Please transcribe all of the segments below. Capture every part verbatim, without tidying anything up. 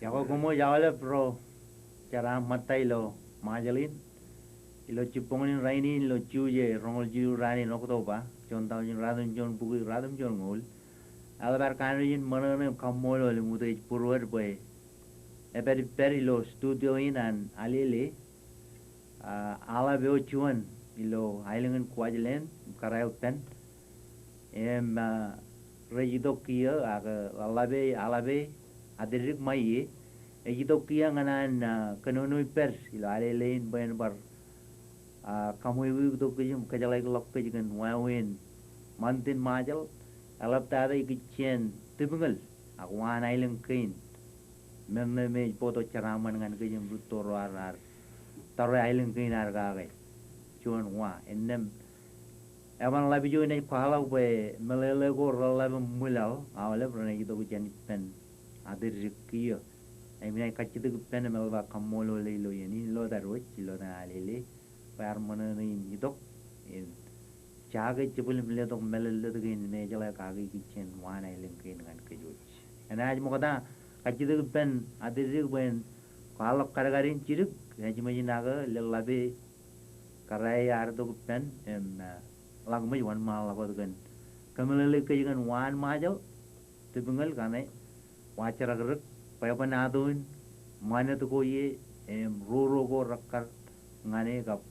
Ekwe koṃij aolep ro jeraaṃṃan ṃōtta ilo Ṃajeḷ in ilo jibboñōn in rainin ilo Juje roñoul jilu raan in Oktoba, juon taujin ratimjuon bukwi ratimjuon ñoul. Eḷap ad kanooj in ṃōṇōṇō im kaṃṃoolol im utiej būruod bwe epād ippād ilo studio in an Alele, ah, aḷap eo juon ilo aelōñ in Kuwajleen, kōrā eo ippān. Im, ah, rej itok kiiō ak, ah, ḷōḷḷap e, aḷap e, Atdikdik Ṃaie, ej itok kiiō ñan an, ah, kōnono ippād ilo Alele in bwe en bar, ah, kaṃweiweitok kōj im kōjeḷāikḷọk kōj kōn wāween ṃantin Ṃajeḷ, eḷaptata ikijjien tipñōl ak waan aelōñ kein. Meñe me ej bōktok jeraaṃṃan ñan kōj im rūtto ro ad, ad tōre aelōñ kein ad kake. Juon wa, innām eban ḷap ijo in ej kwaḷọk bwe meḷeḷe ko reḷap im ṃwilaḷ aolep renaaj itok jān ippān Atdikdik kiiō. Im inaaj kajjitōk ippān im eḷap aō kaṃṃoolole ilo iien in ilo etan wōj, ilo etan Alele, bwe ear ṃōṇōṇō in itok im jake jibwil im letok mālōtlōt kein me ejeḷā kake ikijjien waan aelōñ kein ñan kōj wōj. Enaaj ṃokta kajjitōk ippān Atdikdik bwe en kwaḷọk kadkad in jidik, ej ṃōj in ak leḷḷap e kōrā e ear itok ippān im, ah, ḷak ṃōj wōnṃaanḷọk wōt kōn kōmeḷeḷe kōj kōn waan Ṃajeḷ, tipñōl kaṇe, wajjidikdik, bwebwenato in, ṃanit ko ie, im roro ko rekkar ñan e kab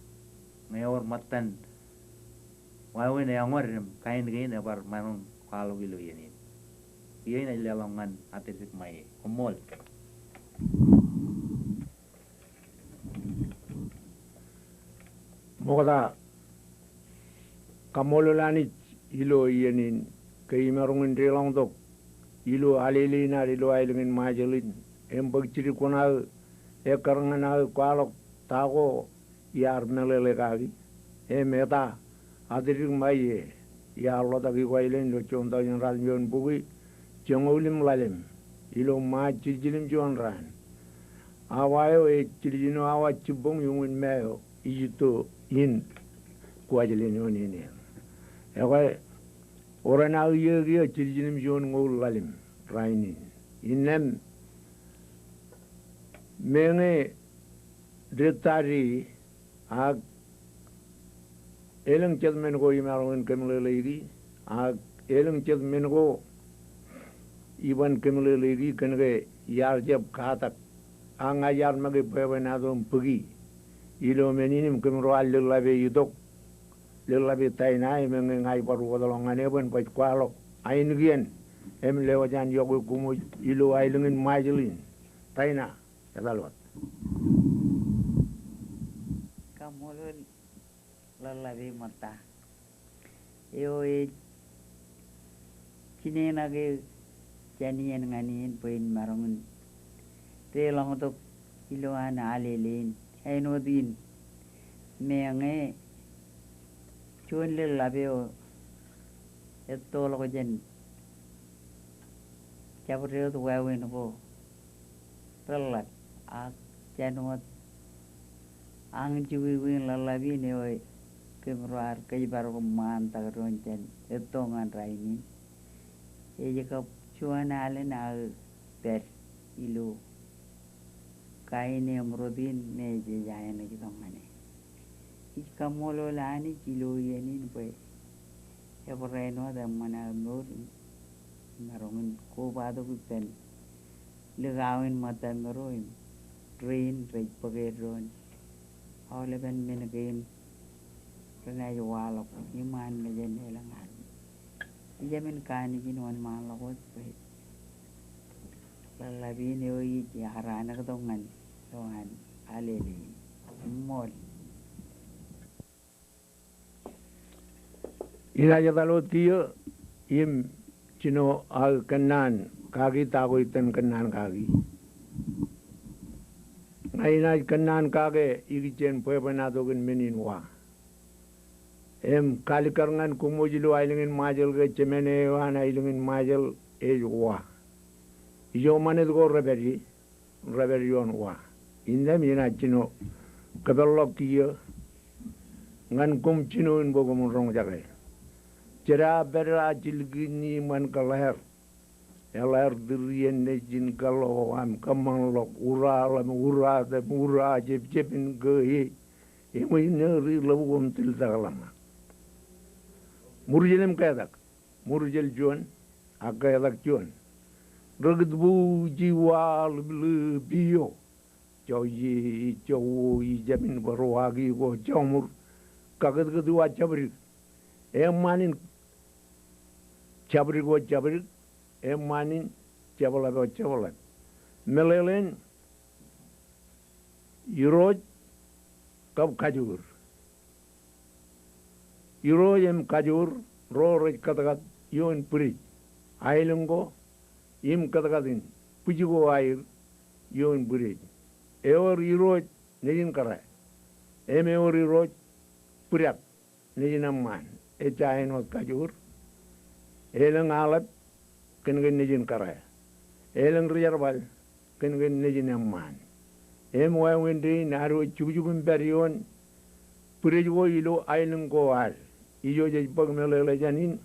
ñe ewōr ṃōttan wāween eñwōd im kain kein ebar maroñ kwaḷọk ilo iien in. Kiiō inaaj leḷọk ñan Atdikdik Ṃaie. Koṃṃool. Ṃokta kaṃṃoolol Anij ilo iien in ke imaroñ in deḷọñtok ilo Alele in ad ilo aelōñ in Ṃajeḷ in im bōk jidik kuṇaō ekkar ñan aō kwaḷọk ta ko iar meḷeḷe kaki. Im eta Atdikdik Ṃaie iar ḷotak Ikuwailien ilo juon taujin ratimjuon bukwi joñoul im ḷalem ilo Ṃaaj jiljilōm juon raan. Awa eo ej jiljino awa jibboñ iuṃwin meo ijitto in Kuwajleen eo nene. Ekwe, oran aō iiō kiiō jiljilōm juon ñoul ḷalem rainin. Innām meñe dettati ak elōñ jet men ko imaroñ in kōmeḷeḷeiki, ak elōñ jet men ko iban kōmeḷeḷeiki kōn ke iar jab katak. Ak ña iar make bwebwenato im bōki ilo men in im kōmro an leḷḷap e itok, leḷḷap e Taina, im eñin ña ibar wōtlọk ñan e bwe en baj kwaḷọk ainikien im lewōj an iọkwe koṃwōj ilo aelōñ in Ṃajeḷ in. Taina. Etal wōt. Kaṃṃoolol ḷōḷḷap e ṃōtta. Eo ej jinōṇake jān iien ñan iien bwe in maroñ in deḷọñtok ilowaan Alele in āinwōt in meñe juon ḷōḷḷap eo ettoḷọk jān jabdewōt wāween ko reḷḷap, ak jān wōt añjukwiwi in ḷōḷḷap in eo kōmro ar kōjparok im ṃaantak doon jān etto ñan rainin. Ej kab juon alen aō pād ilo kain im rot in me jej aenōjtok ñan e. Ij kaṃṃoolol Anij ilo iien in bwe ebar āinwōt eṃṃan aō mour im maroñ in kobatok ippān likao in ṃōttan ro im rein rej bōk eddoin aolepen men kein renaaj waḷọk iṃaan mejān elōñ armej. Ij jāmin kanooj in wōnṃaanḷọk wōt bwe ḷōḷḷap in eo ij ear anōktok ñan eo an Alele in. Ṃool. Inaaj etal wōt kiiō im jino aō kōnnaan kaki ta ko itōn kōnnaan kaki. Ña inaaj kōnnaan kake ikijjien bwebwenato kōn men in wa. Im kalikkar ñan koṃwōj ilo aelōñ in Ṃajeḷ ke jemān eo an aelōñ in Ṃajeḷ ej wa. Ijo ṃanit ko rej pād ie, rej pād ioon wa. Innām inaaj jino kōpeḷḷọk kiiō ñan koṃ jino in bwe koṃwin roñjake. Jeda pād eo ajilkinni iṃaan kōḷḷāār. eḷaer dik iien nejin kaḷo aṃ kōṃṃanḷọk uraḷ im uraat im uraajebjebin ke e, eṃōj nōri ḷapḷọk im tiltakḷọk. Ṃurjel im ketak, ṃurjel juon, ak ketak juon. Ri-Kitbuuj, Iwa, Ḷiplipio, Joje, Jowo, Ijemin, Barwaki ko Jomur, Kakūtkūt eo a jabdik. Eṃṃaan in jabdik ko jabdik, eṃṃaan in jepḷap ko jepḷap. Meḷeḷein Irooj kab Kajoor. Irooj im Kajoor ro rej katkat ioon bwidej aelōñ ko im katkat in bwij ko aer ioon bwidej. Ewōr irooj nejin kōrā im ewōr irooj bwidej nejin eṃṃaan. Ejja āinwōt Kajoor. Elōñ aḷap kōnke nejin kōrā. Elōñ ri-jerbal kōnke nejin eṃṃaan. Im wāween dein ad wōj jukjuk im pād ioon bwidej ko ilo aelōñ ko ad. Ijo jej bōk meḷeḷe jān in,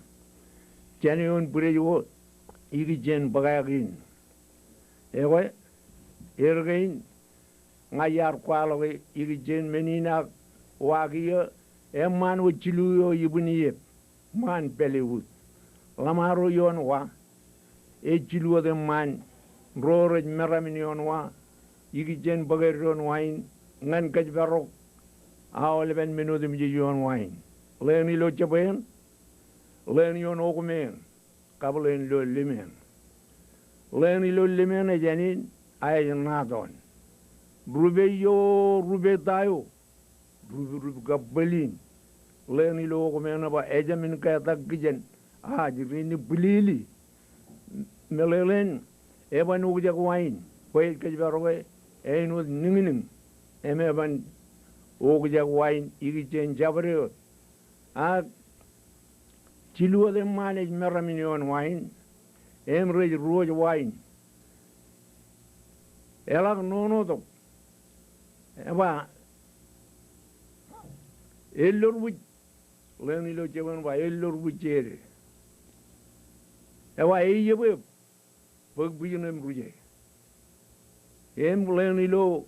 jān ioon bwidej ko ikijjien bōkāāk in. Ekwe, er kein ña iar kwaḷọke ikijjien men in ak wa kiiō, eṃṃaan wōt jilu eo ibwin iep ṃaan pālle wōt. Ḷōṃaro ioon wa, ej jilu wōt eṃṃaan ro rej meram in ioon wa ikijjien bōk eddoin wa in ñan kōjparok aolepen men otemjej ioon wa in. Ḷeeṇ ilo jebween, ḷeeṇ ioon okmeen, kab ḷeeṇ ilo lemeen. Ḷeeṇ ilo lemeen ej ānin, a ej ṇaatọọn. Rupe eo, rupe ta eo, ruprup kab bōlin. Ḷeeṇ ilo okmeen ej ba, ejāmin ketak kijen, a ej ri ni bwilili. Meḷeḷein, eban okjak wa in bwe ej kōjparoke āinwōt niñniñ. Im eban okjak wa in ikijjien jabdewōt. Ak jilu wōt eṃṃaan ej meram in ioon wa in, im rej ruwōj wa in. Eḷak nonotok. Eba, ellor bwij. Ḷeeṇ ilo jebween ba, ellor bwij jeje. Eba, eijebweb. Bōk bwijin im ruje. Im ḷeeṇ ilo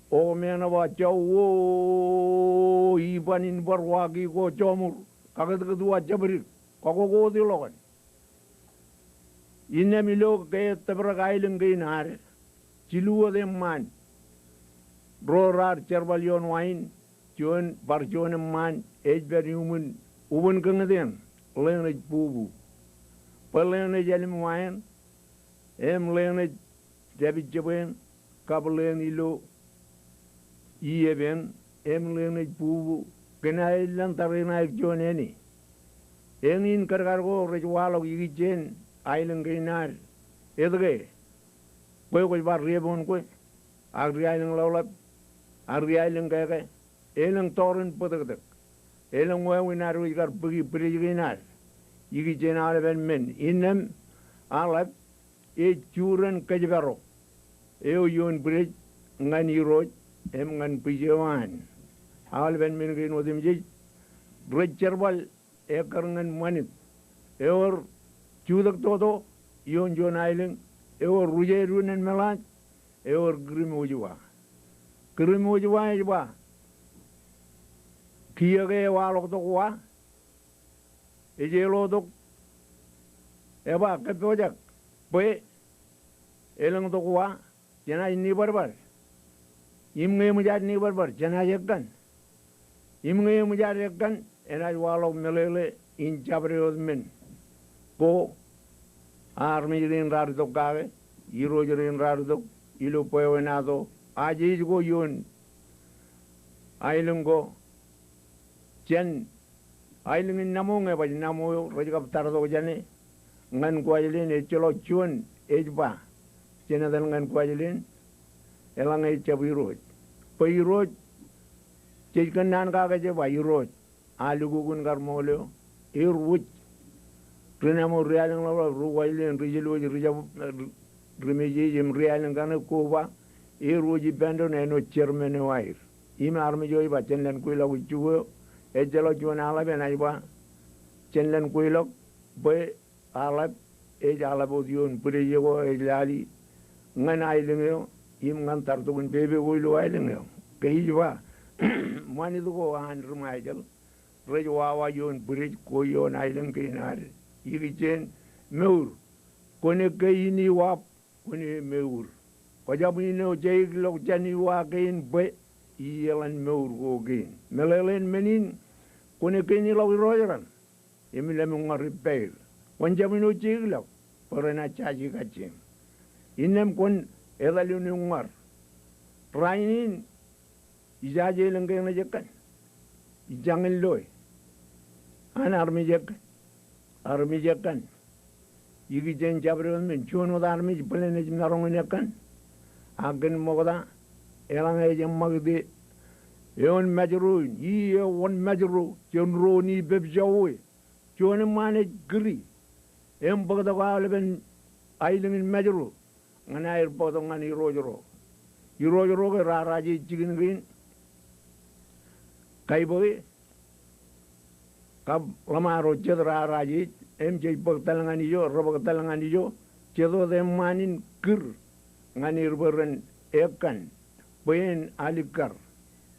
okmeen ej ba, jowo, iban in bar wa ki ko jomur, kakūtkūt wa jabdik, kakokoti ḷọkān. Innām ilo ke tōprak aelōñ kein ad, jilu wōt eṃṃaan ro raar jerbal ioon wa in, juon, bar juon eṃṃaan ej pād iuṃwin ubōn kōñtien, ḷeeṇ ej bubu. Bwe ḷeeṇ ej ālim wa in, im ḷeeṇ ej dāpij jebween, kab ḷeeṇ ilo iep in, im ḷeeṇ ej bubu, kōn aelōñ tariṇaeik juon āne. Eñin kadkad ko rej waḷọk ikijjien aelōñ kein ad. Etke? Bwe kwōj bar riep oṇ kwe, ak ri-aelōñ ḷapḷap, ak ri-aelōñ keke, elōñ tọrin bōtōktōk. Elōñ wāween ad wōj kar bōki bwidej kein ad ikijjien aolepen men. Innām aḷap ej juren kōjparok eo ioon bwidej ñan irooj im ñan bwij eo an. Aolepen men kein otemjej rej jerbal ekkar ñan ṃanit. Ewōr jutak toto ioon juon aelōñ, ewōr ruje edwōj ñan meḷaaj, ewōr kūrmouj wa. Kūrmouj wa ej ba, kiiō ke ewaḷọktok wa, ej eḷotok, eba kōppojak bwe elōñtok wa, jenaaj nibadbad. Im ñe eṃōj ad nibadbad, jenaaj ekkan. Im ñe eṃōj ad ekkan, enaaj waḷọk meḷeḷe in jabdewōt men ko armej rein raar itok kake, irooj rein raar itok ilo bwebwenato, ajej ko ioon aelōñ ko jān aelōñ in Naṃo, ñe baj Naṃo eo rej kab tartok jāne, ñan Kuwajleen ejjeḷọk juon ej ba, jen etal ñan Kuwajleen, eḷaññe ejjab irooj. Bwe irooj, jej kōnnaan kake je ba irooj, a lukkuun kar ṃool eo, er wōj. Ri Naṃo, ri-aelōñ ḷapḷap, ri-Kuwajleen, ri-Jilwōj, ri-Jab, ri-Mejej im ri-aelōñ kaṇe ko ba, er wōj ippān doon āinwōt chairman eo aer. Im armej eo ej ba, jen lōñ kweilọk ijjuko eo, ejjeḷọk juon aḷap enaaj ba, jen lōñ kweilọk, bwe aḷap ej aḷap wōt ioon bwidej eo ej lale ñan aelōñ eo im ñan tartok in pepe ko ilo aelōñ eo. Ke ij ba, ṃanit ko an ri Ṃajeḷ rej wawa ioon bwidej ko ioon aelōñ kein ad ikijjien mour. Kwōn ekkā in iwaap, kwōn e mour. Kwōjab in ojjeikḷọk jān iwa kein bwe i eḷan mour ko kein. Meḷeḷein men in, kwōn ekkā in iḷọk irooj raṇ im lōmukñar ippāer. Kwōn jab in ojjeikḷọk bwe renaaj jaje kajjieñ. Innām kwōn etal in uññar. Rainin, ijaje elōñ ke eṇ ej ekkān? Ijañin loe. An armej ekkān? Armej ekkān. Ikijjien jabdewōt men, juon wōt armej bōlen ej maroñ in ekkān. Ak kōn ṃokta, eḷaññe ej eṃṃakūt eoon Mājro in, i eo wōn Mājro jān ro in ipepjọwe. Juon eṃṃaan ej kūri im bōktok aolepen aelōñ in Mājro ñan aer bōktok ñan irooj ro. Irooj ro ke raraje jikin kein, kaibōke kab ḷōṃaro jet raraje im jej bōktal ñan ijo, rebōktal ñan ijo, jet wōt eṃṃaan in kūr ñan er bwe ren ekkān bwe en alikkar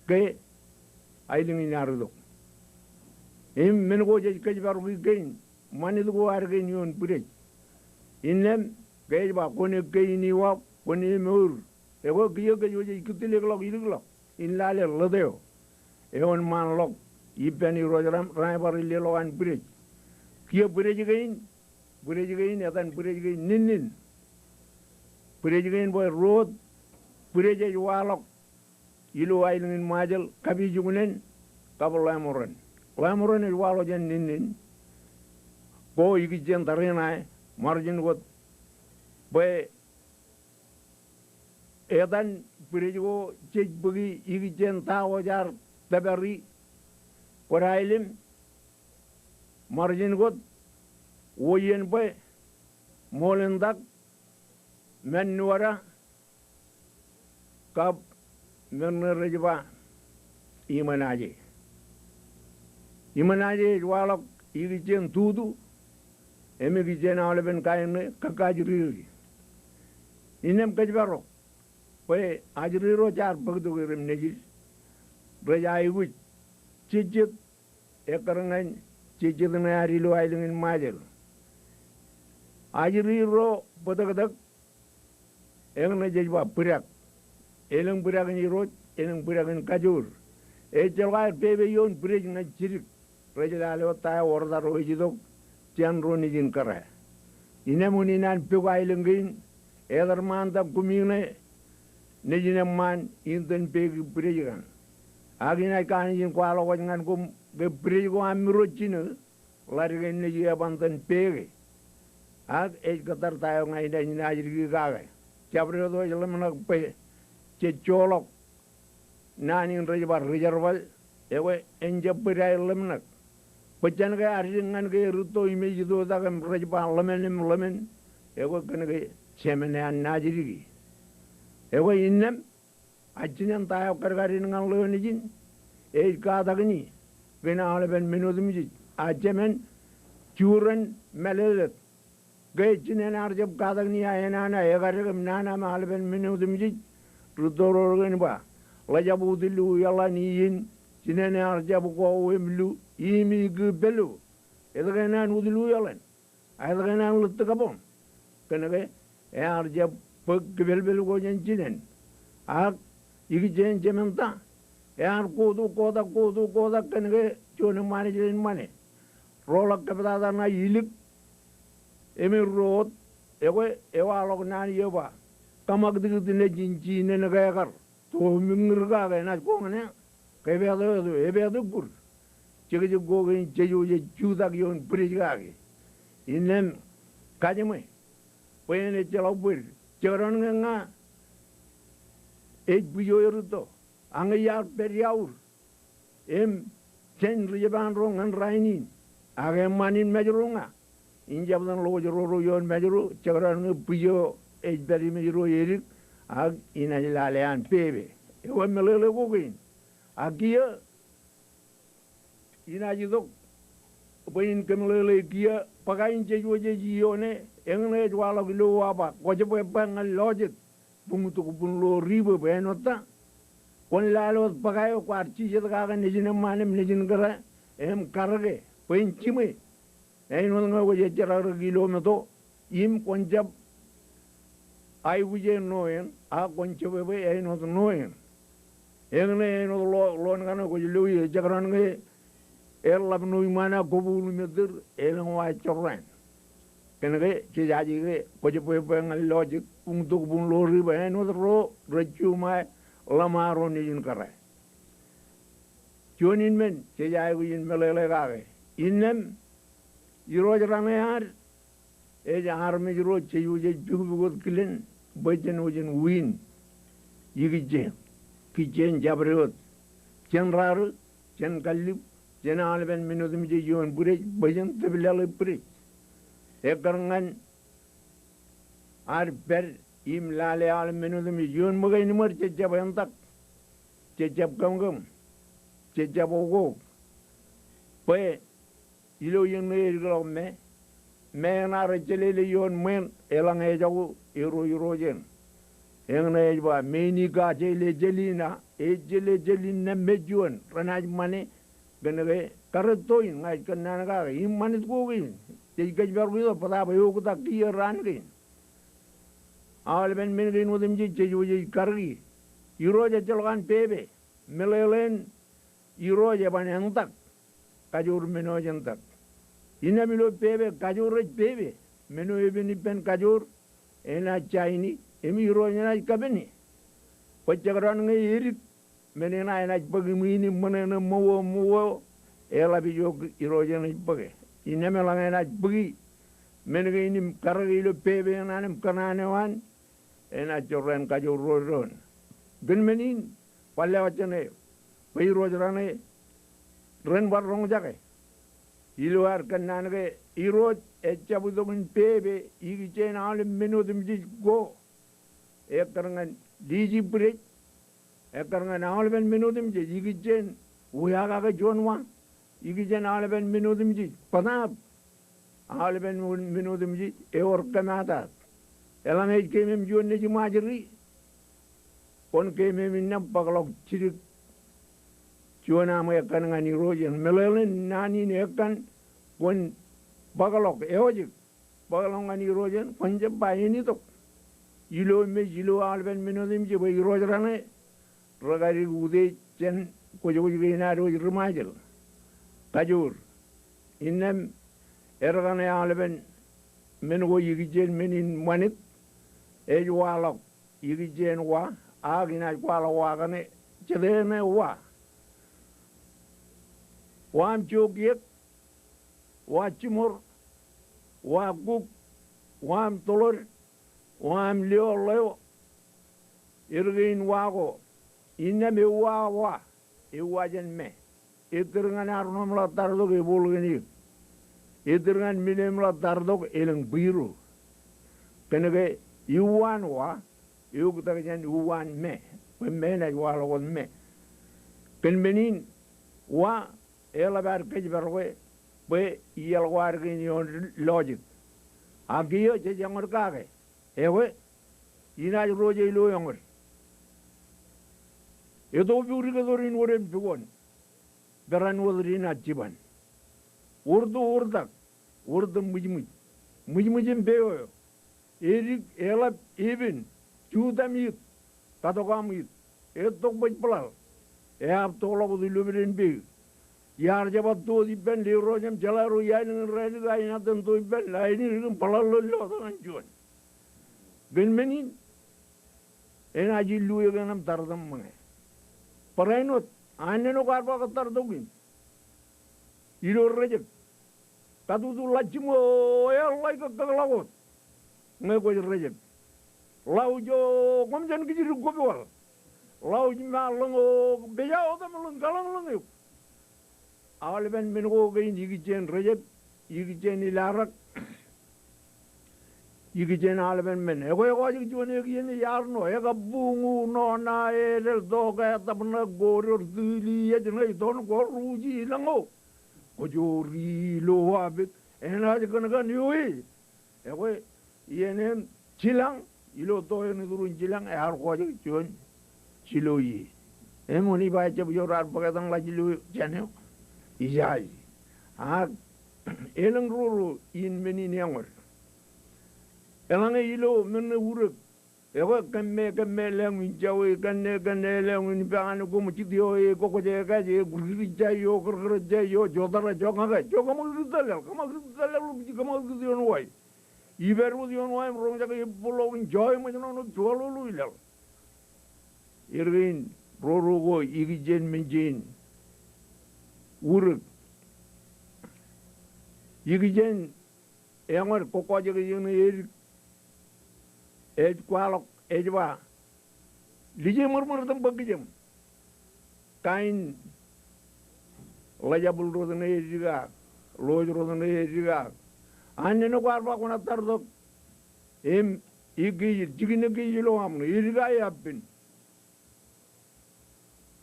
ke aelōñ in ear itok. Im men ko jej kōjparoki kein, ṃanit ko ad kein ioon bwidej. Innām ke ej ba kwōn ekkā in iwaap, kwōn e mour. Ekwe kiiō kōjwōj jej kūtlikḷọk ilikḷọk in lale ḷōt eo eoon ṃaanḷọk ippān irooj raṇ, raṇe bar illeḷọk an bwidej. Kiiō bwidej kein, bwidej kein, etan bwidej kein Ninnin. Bwidej kein bwe ruo wōt bwidej ej waḷọk ilo aelōñ in Ṃajeḷ, Kapijuknen kab Ḷemoren. Ḷemoren ej waḷọk jān Ninnin ko ikijjien tariṇae, ṃarjin wōt bwe etan bwidej ko jej bōki ikijjien ta ko jaar tōpari kwōd aelōñ, ṃarjin wōt wōj iien bwe ṃool in tak, men nuwada, kab men ṇe rej ba iṃōnaje. Iṃōnaje ej waḷọk ikijjien tutu im ikijjien aolepen kain ṇe kakkajriri. Innām kōjparok bwe ajri ro jaar bōktok er im nejid rej aikuj jejjet ekkar ñan jejjet ṇe ad ilo aelōñ in Ṃajeḷ. Ajri ro bōtōktōk, eñṇe jej ba bwidek. Elōñ bwidek in irooj, elōñ bwidek in kajoor. Ejjeḷọk aer pepe ioon bwidej ñan jidik. Rej lale wōt ta eo wōr ta ro ej itok jān ro nejin kōrā. Innām unin an pok aelōñ kein, eter ṃaantak kumi ṇe nejin eṃṃaan in tōn peiki bwidej kaṇ. Ak inaaj kanooj in kwaḷọk wōj ñan koṃ ke bwidej ko aṃ irooj jinō, ḷadik in nejū eban tōn peeke. Ak ej kōttar ta eo ña inaaj naaj diki kake. Jabdewōt eo ej ḷōmṇak bwe jej joḷọk naan in rej ba ri jerbal, ekwe en jab bōd aer ḷōmṇak. Bōjjān ke ad dik ñan ke rūtto im ej itoitak im rej ba ḷōmṇak im ḷōmṇak, ekwe kōn ke jemān ean naaj diki. Ekwe innām, a jinen ta eo kadkadin ñan ḷeo nejin, ej katak ñe kōn aolepen men otemjej, a jemān juren mālōtlōt. Ke jinen ear jab katak ñe a enana ekadek im nana im aolepen men otemjej, rūtto ro rej ba, ḷejab utlu eḷan iien, jinen ear jab ko im lu, im ikū pālo. Etke enana utlu eḷan? A etke enana ḷōttōk abọñ? Kōn ke ear jab bōk kipelpel ko jān jinen. Ak ikijjien jemān ta, ear kotu kotak, kotu kotak kōn ke juon eṃṃaan ej len ṃane. Roḷọk kōptata ṇa ilik, im erro wōt, ekwe ewaḷọk naan eo ba, kōṃakūtkūt nejin jinen ke ekar. To, miñir kake enaaj koñṇe. Ke epād eto, epād ekwōd. Jekjek ko kein jej wōj jej jutak ioon bwidej kake. Innām kajeṃwe bwe en ejjeḷọk bōd. Jekdọọn ñe ña ej bwijo erūtto, ak ñe iar pād iaur im jān ri Jepaan ro ñan rainin, ak eṃṃaan in Mājro ña, in jab etan ḷowōj roro ioon Mājro, jekdọọn ñe bwijo ej pād im ej ro edik, ak inaaj lale an pepe. Ekwe meḷeḷe ko kein. Ak kiiō inaaj itok bwe in kōmeḷeḷe kiiō bōk ain jej wōj jej iioone, Eñin ej waḷọk ilo aō ba, kwō jab ebba ñan lọjet, buñtok buñlọriba bwe āinwōt ta. Kwōn lale wōt bōk eo kwaar jijet kake nejin eṃṃaan im nejin kōrā, im karōke, bwe en jiṃwe. Āinwōt ñe kwōj ejjeḷọk ilo meto, im kwōn jab aikuj ṇo eṇ, a kwōn jab ebwe āinwōt ṇo eṇ. Eñin ej āinwōt ḷo-, ḷoon kaṇe kwōj lo ie, ejjab kōṇaan ñe eḷap ṇo iṃaan ak kōbuul im ettōr, elōñ wa ejorrāān. Kōnke jej aje ke kwō jab ebwe ñan lọjet, buñtok buñlọriba āinwōt ro rej juṃae ḷōṃaro nejin kōrā. Juon in men jej aikuj in meḷeḷe kake. Innām Irooj raṇe ad ej armej ro jej wōj jej pukpuk wōt kilen bwe jen wōj in win ikijjien, kijjien jabdewōt, jān raṇe, jān kallib, jān aolepen men otemjej ioon bwidej, bwe jen tōp laḷ e bwidej. Ekkar ñan ad pād im lale aolep men otemjej ioon ṃōk āinwōt jej jab entak, jej jab kōmkōm, jej jab okok. Bwe ilo iien ṇe ej ḷọk me, me eṇ ar ejjeḷeḷe ioon ṃweo, eḷaññe ejako erro irooj eṇ. Eñin ej ba, men in kajeḷā jān in, a, ejeḷā jān in ṇe me juon renaaj ṃane, kōnke kar etto in ña ij kōnnaan kake, im ṃanit ko kein, jej kōjparok itok bōtaab eoktak kiiō raan kein. Aolepen men kein otemjej jej wōj jej kariki. Irooj ejjeḷọk an pepe. Meḷeḷein Irooj eban entak. Kajoor men eo ej entak. Innām ilo pepe, kajoor ej pepe. Men eo epen ippān kajoor enaaj jaini, im Irooj enaaj kapene. Bwe jekdọọn ñe edik men eṇ, enaaj bōk iṃwiin im ṃōṇōṇō ṃōweo ṃōweo, eḷap ijo Irooj eṇ ej bōke. Innām eḷaññe enaaj bōki men kein im karōke ilo pepe eṇ an im kōṇaan eo an, enaaj jorrāān kajoor ro doon. Kōn men in, bar lewōj jān e, bwe Irooj raṇe ren bar roñjake. Ilo ad kōnnaan ke Irooj ejjab itok in pepe ikijjien aolep men otemjej ko. Ekkar ñan liji bwidej, ekkar ñan aolepen men otemjej ikijjien wiakake juon wa, ikijjien aolepen men otemjej bōtaab aolepen men otemjej ewōr kōmaat. Eḷaññe ej keemem juon nejiṃ ajri, kwōn keemem innām bōkḷọk jidik juon aṃ ekkan ñan Irooj eṇ. Meḷeḷein naan in ekkan kwōn bōkḷọk, ewōjek bōkḷọk ñan Irooj eṇ, kwōn jab ba en itok. Ilo mej, ilo aolepen men otemjej bwe Irooj raṇe rekadik utiej jān kwōjkwōj kein ad wōj ri-Ṃajeḷ. Kajoor. Innām edkaṇe aolepen men ko ikijjien men in ṃanit ej waḷọk ikijjien wa, ak inaaj kwaḷọk wa kaṇe, jete eṇ wa. Wa im jokiek, wa jimor, wa kuk, wa im tōḷod, wa im lio ḷeo. Ed kein wa ko, innām ewa wa, ewa jān me. Ettōr ñan arro im ḷak tartok, ebooḷ kōn eō. Ettōr ñan mil im ḷak tartok, elōñ bwiro. Kōnke iuwaan wa eoktak jān iuwaan me, bwe me enaaj waḷọk wōt me. Kōn men in, wa eḷap ad kōjparoke bwe iar ko ad kein ioon lọjet. Ak kiiō jej eñood kake. Ekwe, inaaj ro je ilo eñood. Eto pukdik etoor in wōt en pukon. Peran wōt inaaj jiban. Wōr to wōrtak, wōr to ṃwijṃwij. Ṃwijṃwij im peo eo. Edik, eḷap, epen, jutam it, katok aṃ it. Ettok bōjbōḷaḷ. Eab tokḷọk wōt ilo pād in peik. Iar jab ba to wōt ippān lerooj im jeḷā ro iaḷ in raelik, ak inaaj ten to ippān lain in im bōḷaḷḷoḷ lotok ñan juon. Kōn men in, enaaj illuwe kōn aṃ tartōṃ ṃōñā. Barāinwōt, anenok ear ba kōttartok in. Ilo rejab. Katutu ḷak jiṃwe, eḷak kōkkōḷọk wōt. Ñe kwōj rejab. Ḷauj eo, koṃ jān kōjdik kōpewaḷ. Ḷauj me ear ḷōñ eo, pejā wōt aṃ ḷōñ, kaḷōñḷōñ eok. Aolepen men ko kein ikijjien rejab, ikijjien ilarak, ikijjien aolepen men. Ekwe, ekwe, ej juon eō kiiō ṇe iar ṇo, ekabbuñu, ṇo, ṇa, edel, tok, etab, ṇe, kōdor, tili, ej ṇe, iton, kōruji, lōñ eo. Kōjoor, ilo, apet, enaaj kōn kōn eo e. Ekwe, iien eṇ jilañ, ilo to eṇ iturūn jilañ, ear kọjek juon jilo ie. Im wōn ij ba ejjab ijo raar bōk etan ḷaj ilo jān eo, ijaje. Ak elōñ roro in men in eñood. Eḷaññe ilo men ṇe Urōk, ekwe kōmme, kōmme lōñ in jawōj, kōnne, kōnne lōñ in pāñan, koṃ jitio e, kokwōj e, kaje e, kwōj kūr ijja eo, kūr kūr ijja eo, jotara, joñak e, jo kōṃakūt tōl laḷ, kōṃakūt tōl laḷ, kōṃakūt ioon wāween. Ippād wōt ioon wāween im roñjake ebbōḷọk in jọọj ṃōjṇọ ṇe juwaḷ ḷọk laḷ. Erkein roro ko ikijjien men jein Urōk. Ikijjien eñood kokkojek ej eñin edik. Ej kwaḷọk, ej ba, Lijeṃōrṃōr iten bōk kijem. Kain ḷōjabōl rot ṇe edikaak, ḷooj rot ṇe edikaak. An nene ko ear ba kwōnaaj tar tok im ikijjien jikin ekkejel ilo aṃ ṇe, edikaak eappān.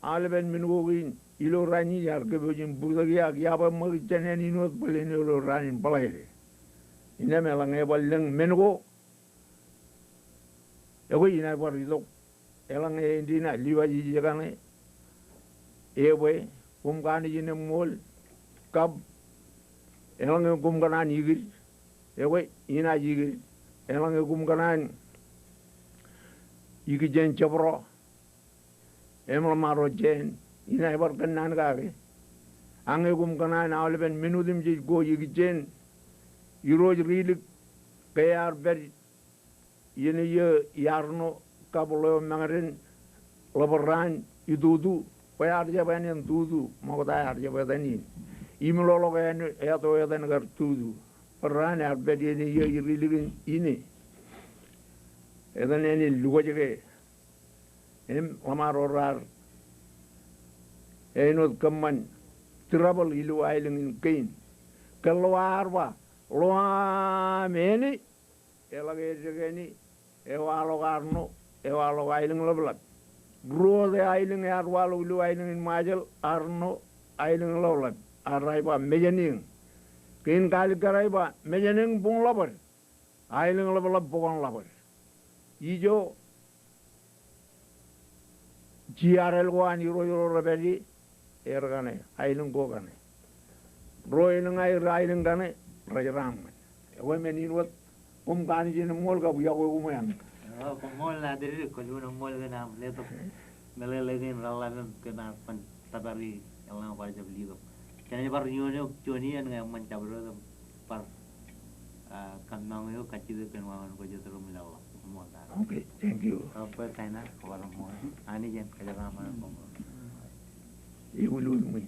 Aolepen men ko kein ilo raan in iar kōpooj im bōktōk eō ak iar ba ṃōk jān āne in wōt bōlen ilo raan in bōḷaide. Innām eḷaññe ebar lōñ men ko, ekwe inaaj bar itok. Eḷaññe āindein aō Liwaj ej kaṇe, ebwe, koṃ kanooj in eṃṃool, kab eḷaññe koṃ kōṇaan ikid, ekwe inaaj ikid. Eḷaññe koṃ kōṇaan ikijjien jebdọ im ḷōṃaro jāān, inaaj bar kōnnaan kake. Ak ñe koṃ kōṇaan aolepen men otemjej ko ikijjien irooj ri-ilik ke ear pād iien eo iarṇo kab ḷeo mañōden ḷōbar raan itutu, bwe ear jab ānen tutu, ṃokta ear jab etan in. Im ḷoḷọk āne, eto etan kar tutu. Bar raan ear pād iien eo ri-ilik in ine. Etan āne lukwaje ke. Im ḷōṃaro raar āinwōt kōṃṃan trouble ilo aelōñ in kein. Ke ḷeo ear ba, ḷeo aṃ āne, eḷak eddek āne, ewaḷọk arṇo, ewaḷọk aelōñ ḷapḷap. Ruo wōt aelōñ ear waḷọk ilo aelōñ in Ṃajeḷ, arṇo, aelōñ ḷapḷap. Ear ba mejān eōñ. Kein kaalikkar ej ba mejān eōñ buñ ḷapad, aelōñ ḷapḷap bōkḷapad. Ijo Jiarel ko an irooj ro rej pād ie, er kaṇe, aelōñ ko kaṇe. Ro elōñ aer aelōñ kaṇe, rej raṃṃan. Ekwe men in wōt, koṃ kanooj in eṃṃool kab iọkwe koṃ eañ. O, koṃṃool Natidik, kwōj wōnṃool kōn aṃ letok meḷeḷe kein reḷap im kōm ar ban tōpar eḷaññe kwaar jab letok. Jenaaj bar iioon eok juon iien ñe eṃṃan jabdewōt im bar, ah, kōmmaroñ eok kajjitōk kōn wāween ko jet ro im leḷḷọk. Koṃṃool Natidik. Okay, thank you. Kab bwe kain ad, kwōbar ṃool. Anij en kōjeraaṃṃan koṃ. Ewi, ewi, ewi.